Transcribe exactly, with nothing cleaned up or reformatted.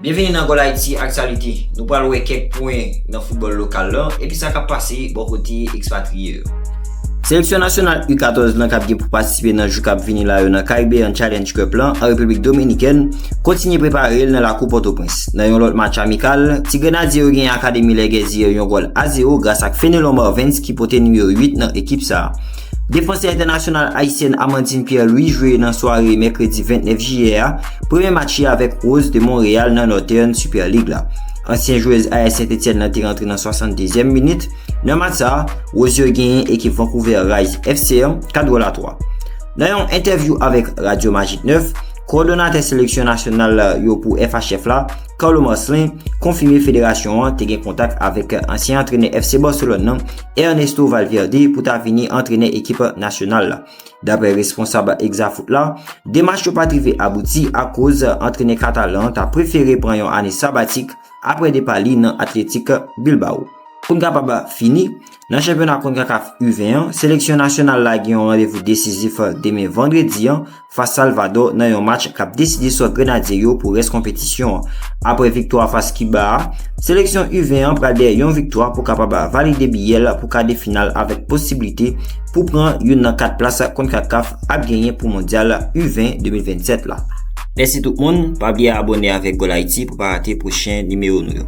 Byenvini nan Goal Haiti Actualité. Nou pral wè kèk pwen nan foutbòl lokal lan epi sa k ap pase bò kote ekspatriye yo. Seleksyon nasyonal U katòz lan k ap gen pou patisipe nan jou k ap vini la yo nan Caribbean Challenge Cup lan an Repiblik Dominikèn kontinye prepare l nan lakou Pòtoprens. Nan yon lòt match amikal, Ti Grenadye yo genyen Akademi Lè Gèzye yon gòl a zewo gras ak Fenelon Marvens ki pote nimewo uit nan ekip sa a. Defansè entènasyonal ayisyèn Amandine Pierre-Louis jwe nan sware mèkredi vennèf jiyè a premye match li avèk Rose de Montréal nan Northern Super League la. Ansyen jwèz A S Saint-Étienne lan te rantre nan swasanndezyèm minit. Nan match sa a, Rose yo genyen ekip Vancouver Rise F C an kat gòl a twa. Nan yon entèvyou avèk Radyo Magic nèf, kowòdonatè seleksyon nasyonal yo pou F H F la, Carlo Marcelin, konfime federasyon an te gen kontak avèk ansyen antrenè F C Barcelone nan, Ernesto Valverde, pou ta vini antrenè ekip nasyonal la. Daprè responsab Exafoot la, demach yo pa t rive abouti akoz antrenè katalan an ta prefere pran yon ane sabatik apre depa li nan Athletic Bilbao. Pou n kapab fini, nan chanpyona CONCACAF U ven an, seleksyon nasyonal la gen yon randevou desizif demen vandredi an fas Salvadò nan yon match k ap deside sò Grenadye yo pou rès konpetisyon an. Apre viktwa fas Kiba a, seleksyon U ven an pral dèyè yon viktwa pou kapab valide biyè l pou kadè final avèk posiblite pou pran youn nan kat plas CONCACAF ap genyen pou Mondyal U ven de mil vennsèt la. Mèsi tout moun, pa bliye abòne avèk Goal Haiti pou pa rate pwochen nimewo nou yo.